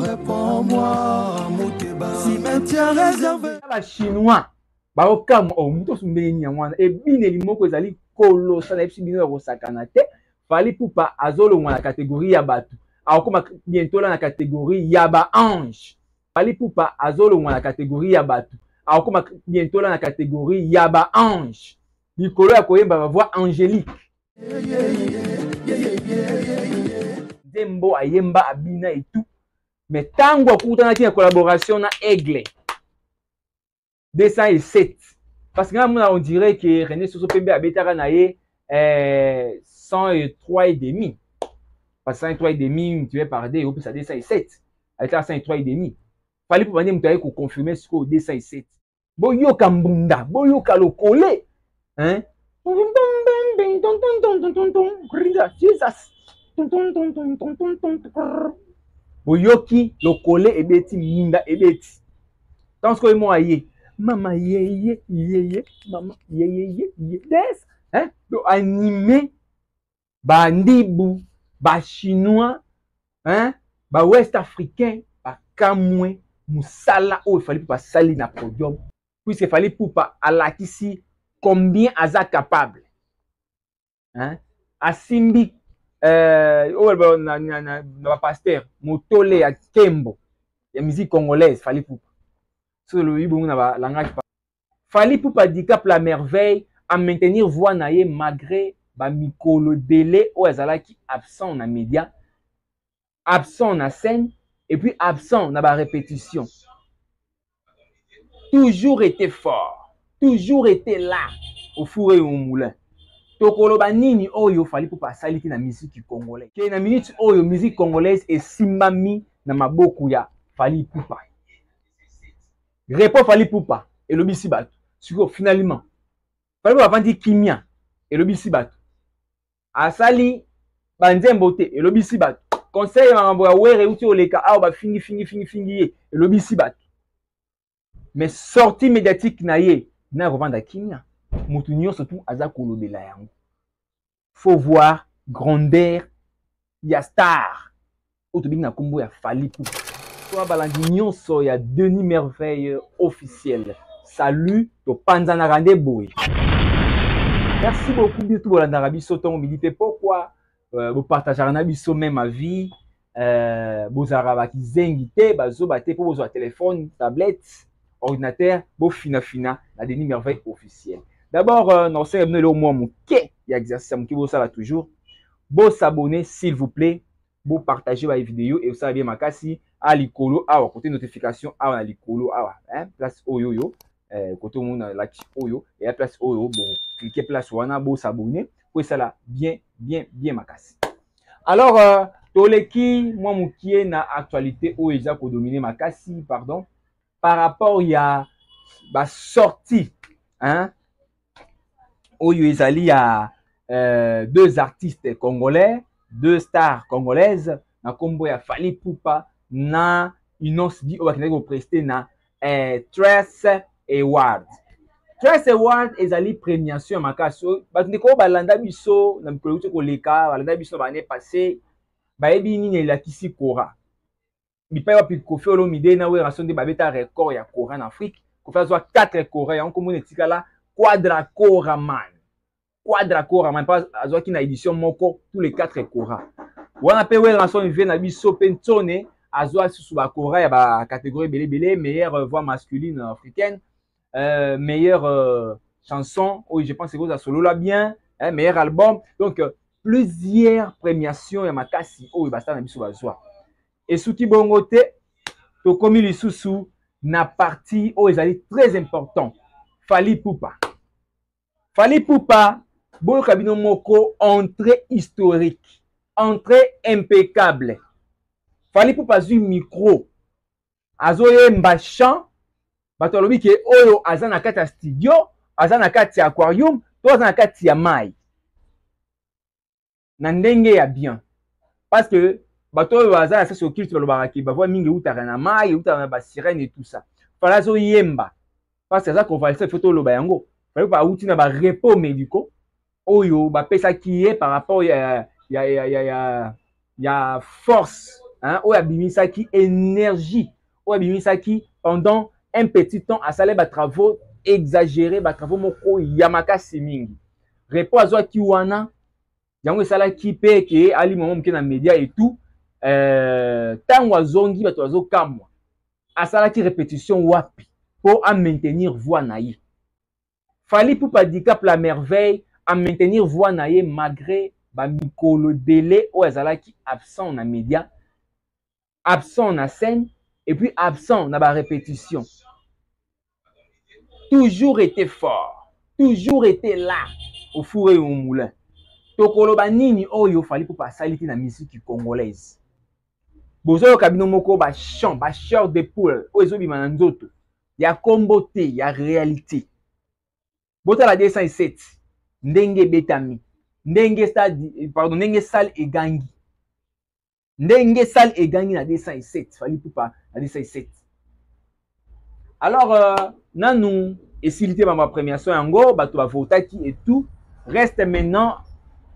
Réponds-moi, Muteba. Cimetière réservé. Ba chinois baokamwa oh, moto osu ndenge nini yango wana ebineli moko ezali kolosa na yebisi bino ya kosakana te. Fally Ipupa azolongwa na catégorie ya bato, akokoma bientôt la na catégorie ya ba ange. Fally Ipupa azolongwa na catégorie ya bato, akokoma bientôt la na catégorie ya ba ange, likolo ya koyemba ba voix angélique. Nzembo ayemba, abina et tout, mais ntango akutanaki na collaboration na Aigle 207, parce que nga mona on dirait que René Soso Pembe abetaka na ye 103 et demi, parce que 103 et demi multiplié par 2 opesa 207. Abetaka 103 et demi. Fally Ipupa nde moto aye koconfirme sikoyo 207. Boyoka mbunda, boyoka lokole, hein? Jesus, boyoki lokole ebeti, mbunda ebeti. Ntango sikoyo ye moko aye mama yeye yeye mama yeye ye des, hein? Donc animé bandibu, bachinois, hein? Ba west africain bakamwe mosala oyo Fally Ipupa asali na podium, puisque Fally Ipupa alakisi combien aza capable, hein? Asimbi oyo na bapasteur motole ya nkembo ya musique congolaise. Fally Ipupa, soki olobi bongo na balangage, Fally Ipupa Dicap la Merveille a maintenir voix na ye malgré bamikolo ebele oyo azalaki absent na média, absent na scène et puis absent na barépétition. Toujours été fort, toujours été là au four et au moulin. Tokoloba nini oyo Fally Ipupa asali te na musique congolaise? Ke na minute oyo musique congolaise esimbami na maboko ya Fally Ipupa. Repos Fally Ipupa elobisi bato. Sikoyo finalement Fally Ipupa avandi kimia, elobisi bato. Asali banzembo te, elobisi bato. Conseil ya makambo ya Were euti oleka awa, bafingi fingi fingi fingi ye, elobisi bato. Mais sortie médiatique na ye na kovanda kimia, motu nyonso tu aza kolobela yango. Faut voir grandeur ya star oyo tobengi na nkombo ya Fally Ipupa. To balandi nyonso ya Denis Merveille officiel, salut, topanzanaka nde boye. Merci beaucoup bino tu bolandaka biso ntongo, midi mpe pokwa, bopartageaka na biso même avis, bozalaka bakizengi te, bazoba te, mpo bozwa telefone, tablette, ordinateur, bofinafina na Denis Merveille officiel. D'abord nakosenga bino eloko mwa moke ya exercice ya moke bosala toujours: bosabonner s'il vous plaît, bopartage ba vidéo e osala bien makasi. A likolo awa, côté notification awa na likolo awa, hein, place oyo oyo côté omona laki oyo eya place oyo, boclique place wana, bosabonner po esala bien bien bien makasi. Alors toleki mwa mokie na actualité oyo eza kodomine makasi, pardon, par rapport ya basortie, hein, oyo ezali ya deux artistes congolais, deux stars congolaises na nkombo ya Fally Ipupa na Innoss'B, oyo bakendaki kopreste na Trace Award. Trace Award ezali premiation ya makasi. Bato ndeko oyo balanda biso na mikolo euti koleka, balanda biso na baannée passé, bayebi nini elakisi Kora, bipai wapi Koffi Olomide na Werrason nde babeta record ya Kora na Afrique. Koffi azwa 4 Kora, yango komona etikala Quadra Kora Man, Quadra Kora Man, mpo azwaki na édition moko tous les 4 Kora wana. Mpe Werrason vie na biso mpe Ntsone azwa lisusu bakora ya bacatégorie ebele ebele: meilleure voix masculine africaine, meilleure chanson oyo je pense ekozala Solola bien, hein, meilleur album. Donc plusieurs premiation ya makasi oyo basala na biso bazwa. Esuki bongo te, tokomi lisusu na partie oyo ezali très important. Fally Ipupa, Fally Ipupa, boyoka bino moko, entrée historique, entrée impeccable. Fally Ipupa azwi micro, azoyemba chant, bato balobi ke oyo aza na kati ya studio, aza na kati ya aquarium to aza na kati ya mai na ndenge ya bien, parce que bato oyo baza na science occulte balobaka ke bavoix mingi eutaka na mai, eutaka na basirène et tout ça. Fally azoyemba parce que aza convalescent, il faut toloba yango. Fally auti na barepos médicaux oyo bapesaki ye par rapport ya force. hein, oyo abimisaki énergie oyo abimisaki pendant un petit temps, asali batravaux exagéré, batravaux moko ya makasi mingi. Repos azwaki wana, yango esalaki mpe ke alima mwa moke na média et tout. Ntango azongi, bato bazokamwa, asalaki répétition wapi mpo amaintenir voix na ye? Fally Ipupa Dicap la Merveille amaintenir voix na ye malgré bamikolo ebele oyo azalaki absent na média, absent na scène et puis absent na barépétition. Toujours été fort, toujours été là au four et au moulin. Tokoloba nini oyo Fally Ipupa asali te na musique congolaise? Bozoyoka bino moko bachant, bachair de poule oyo ezobima na nzoto ya kombo te, ya réalité. Botala 207 ndenge ebetami, ndenge stade, pardon, ndenge salle egangi, ndenge salle egangi na 207, Fally Ipupa na 207. Alors nanu esili te bamba premiation yango, bato bavotaki et tout. Reste maintenant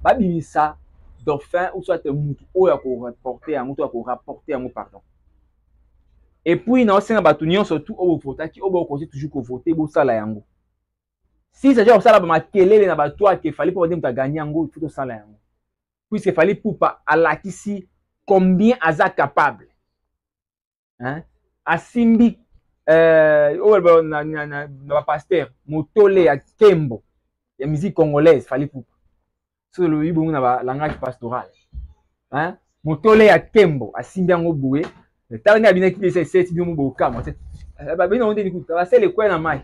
babimisa dauphin ou soit mutu oyo akoreporte yango to akorapporte yango, pardon. Et puis naosenga bato nyonso tu oyo bovotaki, oyo bokoki toujours kovote, bosala yango. Si s'agit kosala bamakelele na bato ake Fally mpo bande moto aganye yango, il faut tosala yango, puisque Fally Ipupa alakisi combien aza capable, hein? Asimbi oyo na bapasteur motole ya nkembo ya musique congolaise, Fally Ipupa. Soki olobi bongo na balangage pastoral, hein? Motole ya nkembo asimbi yango boye. Tala nde abinaki desa eseti bino mo bokamwa babini yango ndeni kuta basele ekweya na mai,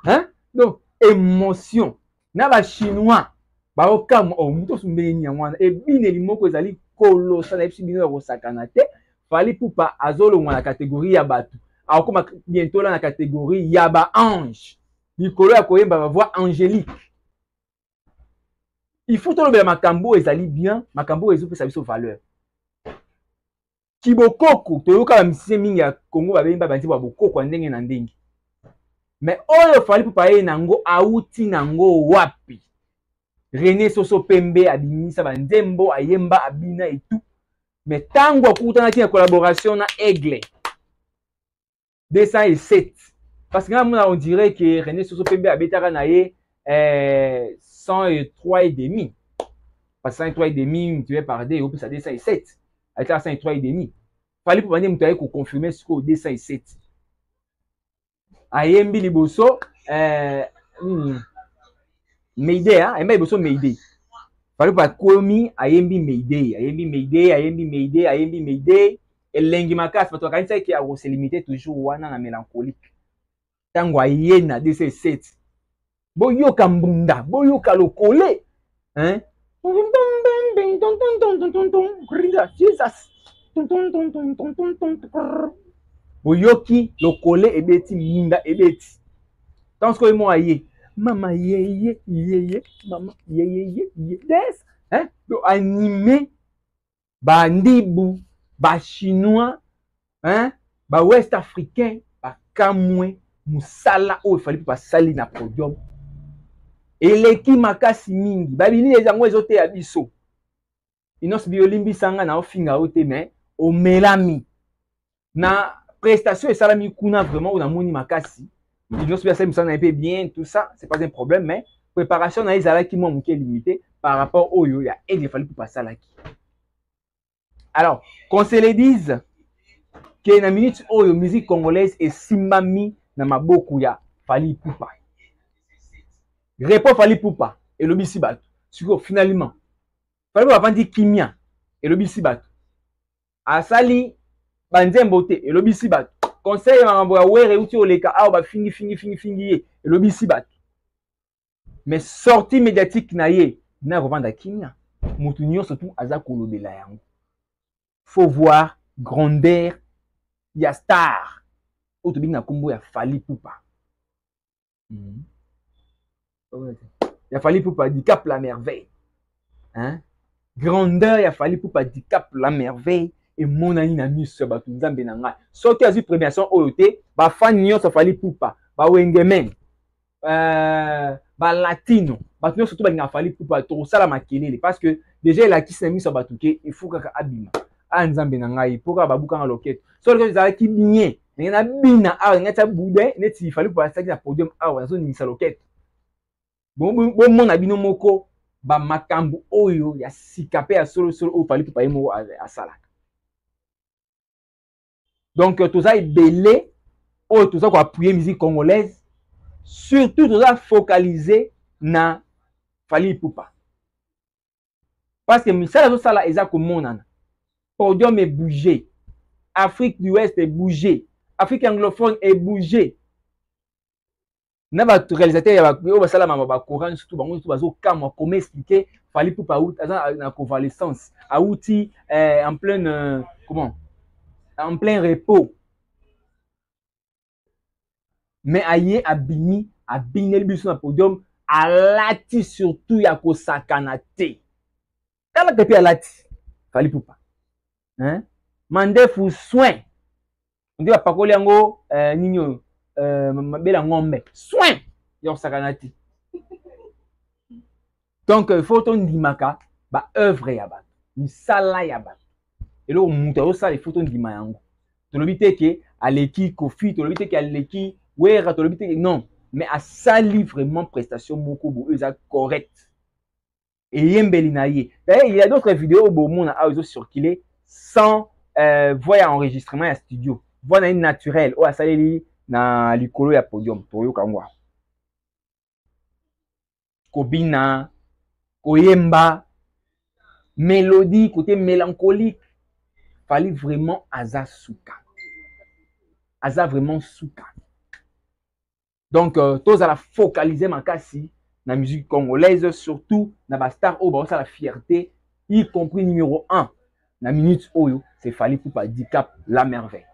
hein? Donc émotion na bachinois baokamwa o moto osu ndenge nini yango wana. Ebineli moko ezali kolosa na yebisi bino ya kosakana te. Fally Ipupa azolongwa na catégorie ya bato, akokoma bientôt la na catégorie ya baange, likolo ya koyemba bavoix angélique. Il faut tolobela makambo oyo ezali bien, makambo oyo ezopesa biso valeur. Kibokoko, toyoka bamusicien mingi ya Congo babemba banzembo ya bokoko ya ndenge na ndenge, mais oyo Fally Ipupa ye nango awuti nango wapi? René Soso Pembe abimisa banzembo, ayemba, abina et tout, mais ntango akutanaki na collaboration na Aigle 207, parce que nga mona on dirait que René Soso Pembe abetaka na ye 103 et demi, parce que 103 et demi multiplié par 2 opesa 207. Abetaka 103 et demi. Fally Ipupa nde moto aye koconfirme sikoyo 207. Ayembi liboso nini, Mayday, ayemba liboso Mayday. Fally Ipupa akomi, ayembi Mayday, ayembi Mayday, ayembi Mayday, ayembi Mayday elengi makasi. Bato bakanisaki akose limite toujours wana na mélancolique. Ntango aye na 207, boyoka mbunda, boyoka lokole, hein? Jesus, boyoki lokole ebeti, mbunda ebeti. Ntango sikoyo mo aye mama yeye yeye mama yeye ye des, hein? Donc animé bandibu, bachinois, hein? Bawest africain bakamwe mosala oyo efali mpe basali na podium eleki makasi mingi. Babilili yango ezoteya biso. Innoss'B, olimbisanga na ofinga yo te, mais omelami na prestation esalami kuna. Vraiment oyo namoni makasi, Innoss'B asali mosala na ye mpe bien, tout ça, c'est pas un problème, mais préparation na ye ezalaki mwa moke limité par rapport oyo ya Aigle Fally Ipupa asalaki. Alors qu'on se le dise ke na minute oyo musique congolaise esimbami na maboko ya Fally Ipupa. Repos Fally Ipupa elobisi bato. Sikoyo finalement Fally Ipupa avandi kimia, elobisi bato. Asali banzembo te, elobisi bato. Conseil ya makambo ya Were euti oleka awa, bafingi fingi fingi fingi ye, elobisi bato. Mais sortie médiatique na ye na kovanda kimia, motu nyonso tu aza kolobela yango. Faut voir grandeur ya star oyo tobengi na nkombo ya Fally Ipupa, Ya Fally Ipupa Dicap la Merveille, hein? Grandeur ya Fally Ipupa Dicap la Merveille emonani na miso ya bato. Nzambe na ngai, soki azwi premiation oyo te, bafani nyonso Fally Ipupa, bawengemen, balatino, bato nyonso to balingaka Fally Ipupa, tokosala makelele parce que Déjà elakisi na miso ya bato ke il faut kaka abima. A Nzambe na ngai, mpo kaka babukanga loketo. So loketo ezalaki bien, ndenge nabina awa, ndenge atia boudin neti Fally Ipupa asalaki na podium awa, nazoningisa loketo. Bomona bino moko bamakambo oyo ya sika mpe ya solosolo oyo Fally Ipupa ye moko asalaka. Donc toza ebele oyo toza koappuyer musique congolaise, surtout toza focaliser na Fally Ipupa, parce que misala azosala eza komonana. Podium ebouge, Afrique du Ouest ebouge, Afrique anglophone ebouge, na ba réalisateur ya oyo basala mama ba Coran, surtout bango surtout bazokamwa comment expliquer Fally Ipupa aza na convalescence, awuti en pleine comment, en plein repos, mais aye abimi, abineli biso na podium, alati surtout ya kosakana te. Talaka mpe alati Fally Ipupa, hein? Mandefu soin nde bapakoli yango nini oyo, mabela ngombe, soin ya kosakana te. Donc il faut tondimaka baœuvre ya bato, misala ya bato, eloko moto azosala, il faut tondima yango. Tolobi te ke aleki Kofi, tolobi te ke aleki Wera, tolobi te ke non, mais asali vraiment prestation moko boye oyo eza correct, eyembeli na ye. D'ailleurs, il y a d'autres vidéos oyo bomona awa ezocircule sans voix ya enregistrement ya studio, voix na ye naturelle oyo asaleli na likolo ya podium. Toyoka yango awa, kobina, koyemba mélodie côté mélancolique. Fally vraiment aza suka, aza vraiment suka. Donc tozala focaliser makasi na musique congolaise, surtout na bastar oyo baosala fierté, y compris numéro 1 na minute oyo, c'est Fally Ipupa Dicap la Merveille.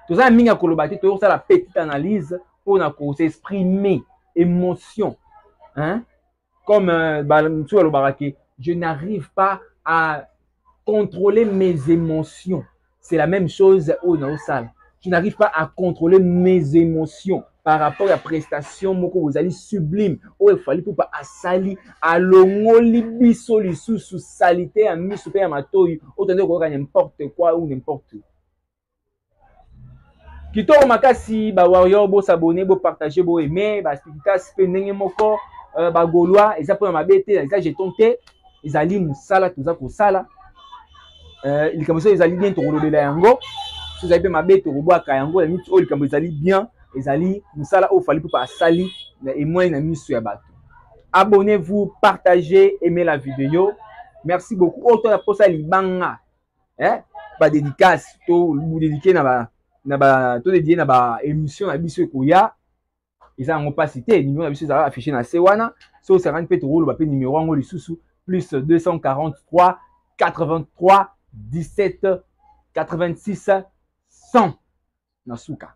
Toza na mingi ya koloba te, toyokosala petite analyse mpona kosexprimer émotion, hein? Comme mosusu alobaka ke je n'arrive pas à contrôler mes émotions, c'est la même chose oyo naosala. Je n'arrive pas à contrôler mes émotions par rapport ya prestation moko bozali sublime oyo Fally Ipupa asali. Alongoli biso lisusu saleté ya miso mpe ya matoi oyo tozali koyoka n'importe quoi ou n'importe où. Kitoko makasi. Bawarrior, bosabonner, bopartager, boaimer. Baspiritas mpe ndenge moko, bagaulois, eza mpona mabe te, eza jeton te, ezali mosala toza kosala. Likambo soki ezali bien, tokolobela yango. So ezali mpe mabe, tokobwaka yango. Ya miti oyo, likambo ezali bien, ezali mosala oyo Fally Ipupa asali emwai na miso ya bato. Abonnez-vous, partagez, aimez la vidéo, merci beaucoup. Oyo toza posa libanga, eh? Badédicace to dédié na ba to dédié na ba émission na biso ekoya, eza yango mpasi te. Numéro na biso ezalaka affiché na se wana. So osangani mpe, tokoloba mpe numéro yango lisusu: plus 243 83 17 86 100 na suka.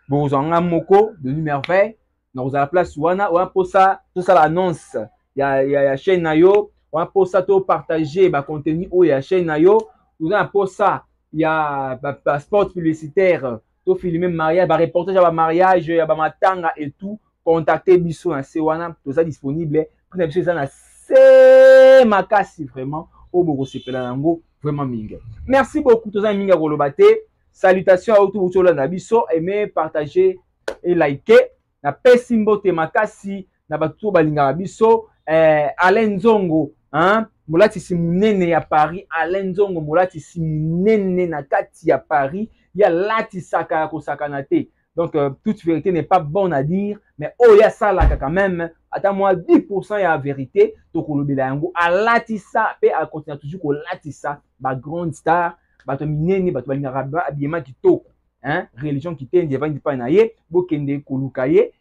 Bokozwa nga moko de Merveille na kozala place wana. Wana mposa tosala annonce ya chaîne na yo, wana mposa topartage bacontenu oyo ya chaîne na yo, oza na mposa ya baspot publicitaire, tofilme mariage, bareportage ya bamariage, ya bamatanga et tout, contacte biso na se wana, toza disponible. Mpona biso eza na se makasi vraiment oyo bokosepela yango vraiment mingi. Merci beaucoup. Toza mingi ya koloba te. Salutation oyo tubuti olanda biso, aime, partager et like. Napesi mbote makasi na bato oyo balingaka biso. Alain Nzongo, hein? Molatisi monene ya Paris, Alain Nzongo, molatisi monene na kati ya Paris, ye alatisaka ya kosakana te. Donc toute vérité n'est pas bonne à dire, mais oyo asalaka quand même, ata mwa 10% ya vérité tokolobela yango. Alatisa mpe akontinue toujours kolatisa bagrande star, bato minene, bato balingaka habillement kitoko, hein? Religion kitendi evandi mpai na ye, bokende koluka ye,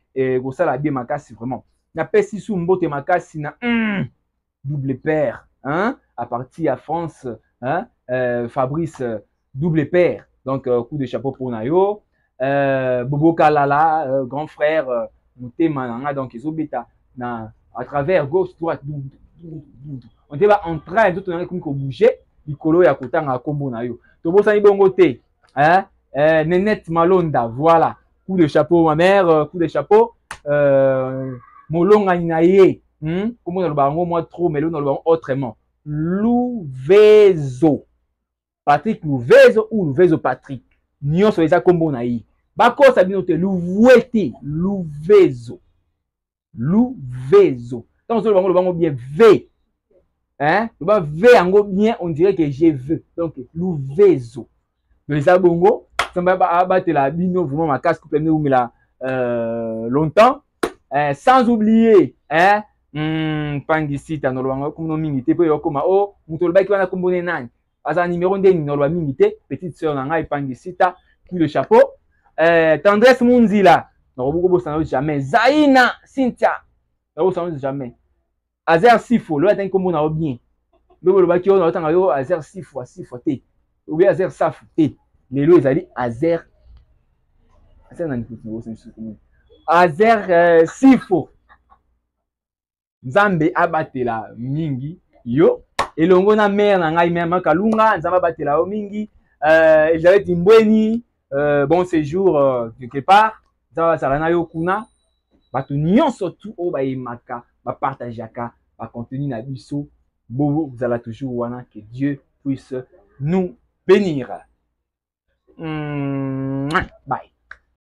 kosala bien makasi vraiment. Napesi su mbote makasi na double père, hein? À partir ya France, hein? Fabrice double père, donc coup de chapeau pour na yo. Bobo Kalala, grand frère, motema na nga donc ezobeta na à travers gauche, droite, on te ba en train nzoto na nga ekomi kobouge likolo ya kotanga nkombo na yo. Tobosani bongo te, hein? Nenette Malonda, voilà, coup de chapeau ma mère, coup de chapeau. Molongani na ye. Kombo naloba yango mwa trop, mais lelo naloba yango autrement. Luvezo Patrick, Luvezo ou Luvezo Patrick, nyonso eza kombo na ye. Bakosa bino te, Luvue te, Luvezo, Luvezo. Ntango ozoloba yango, loba yango bien v, hein? Loba v yango bien, on dirait que je veux. Donc Luvezo. Donc eza bongo. Nzambe abatela bino vraiment makasi, couple bino eumela longtemps, sans oublier, hein? Pangisita noloba yango kombo mingi te mpo ekoma o moto olobaki wana kombo ne nani, azala numero nde nini, noloba mingi te. Petite sœur na ngai Pangisita, coup de chapeau. Tendresse Munzila, nakoki kobosana yo jamais. Zaina Cynthia, nakobosana yo jamais. Azer Sifo, loyo atangi kombo na yo bien, lobi olobaki oyo naotanga yo Azer Sifo, Asifo te, obi Azer Safu te, lelo ezali Azer, Azer nani, Azer Sifo. Nzambe abatela mingi yo elongo na mère na ngai, mère Makalunga. Nzambe abatela yo mingi. Elizabeth Mbweni, bon séjour quelque part. Nzambe azala na yo kuna. Bato nyonso tu oyo bayemaka, bapartageaka bacontenu na biso, bozala toujours wana. Que Dieu puisse nous bénir. Bye.